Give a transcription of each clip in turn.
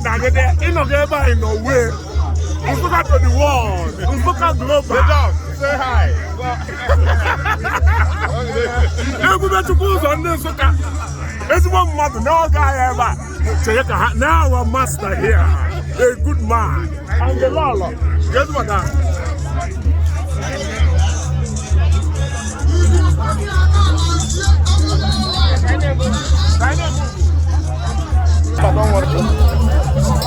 Dagide, ịnọgide ebe anyị nọ wee. Nsụka to the world, Nsụka global. The dog, say hi. Ebube Chukwu ụzọ ndị Nsụka. Ezigbo mmadụ n'oge anyị ebe a. Chere ka ha, now our master here, a good man. And the lọlọ, kedu maka Don't worry.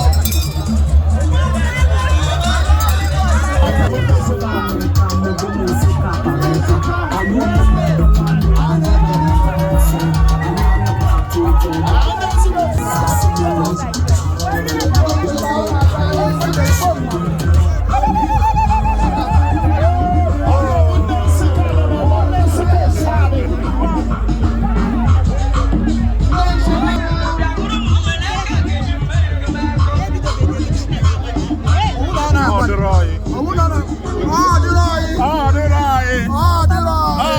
Ọ dịrị anyị. Ọ dịrị anyị. Ọ dịrị anyị. Ọ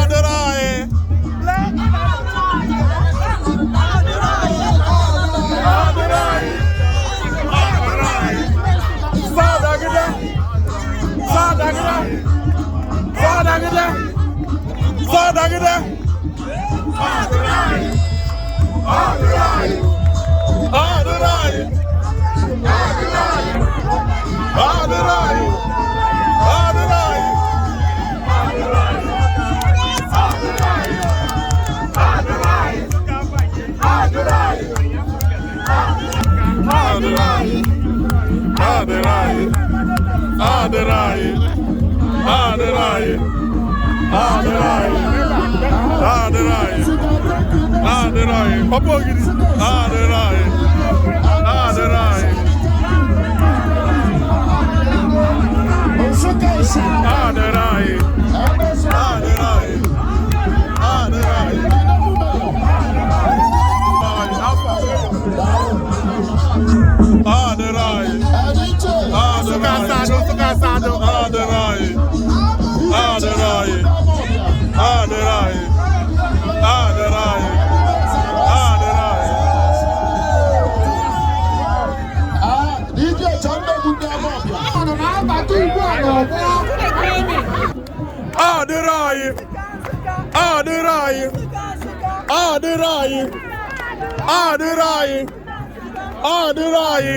dịrị anyị. Ọ dịrị anyị. Sadagide. Sadagide. Sadagide. Sadagide. Ọ dịrị anyị. Ọ dịrị anyị. Ọ dịrị anyị. Ọ dịrị anyị. Ọ dịrị anyị. Ọ dịrị anyị. Ọ dịrị anyị. Ọ dịrị anyị. Ọ dịrị anyị. Ọ dịrị anyị. Ọ dịrị anyị. Ọ dịrị anyị. Papa Ogidi. Ọ dịrị anyị. Ọ dịrị anyị. Ọ dịrị anyị. Ọ dịrị anyị. Ọ dịrị anyị. Ọ dịrị anyị. Ọ dịrị anyị. Ọ dịrị anyị. Ọ dịrị anyị. Ọ dịrị anyị. Ọ dịrị anyị. Ọ dịrị anyị. Ọ dịrị anyị. Ọ dịrị anyị. Ọ dịrị anyị. Ọ dịrị anyị. Ọ dịrị anyị.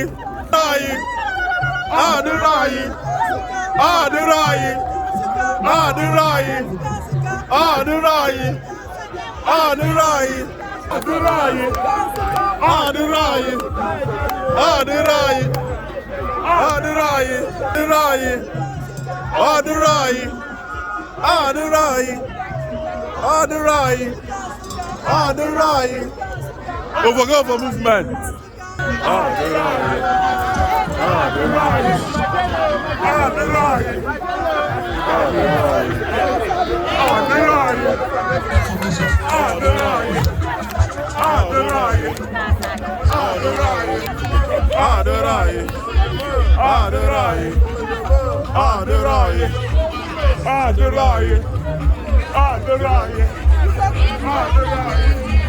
Anyị. Ọ dịrị anyị. Ọ dịrị anyị. Ọ dịrị anyị. Ọ dịrị anyị. Ọ dịrị anyị. Ọ dịrị anyị. Ọ dịrị anyị. Ọ dịrị anyị. Ọ dịrị anyị. Dịrị anyị. Ọ dịrị anyị. Ọ dịrị anyị. Ọ dịrị anyị. Ọ dịrị anyị. Overgo movement. Ọ dịrị anyị. Ọ dịrị anyị. Ọ dịrị anyị. Ọ dịrị anyị. Ọ dịrị anyị. Ọ dịrị anyị. Ọ dịrị anyị. Ọ dịrị anyị. Ọ dịrị anyị. Ọ dịrị anyị. Ọ dịrị anyị. Ọ dịrị anyị. Ọ dịrị anyị.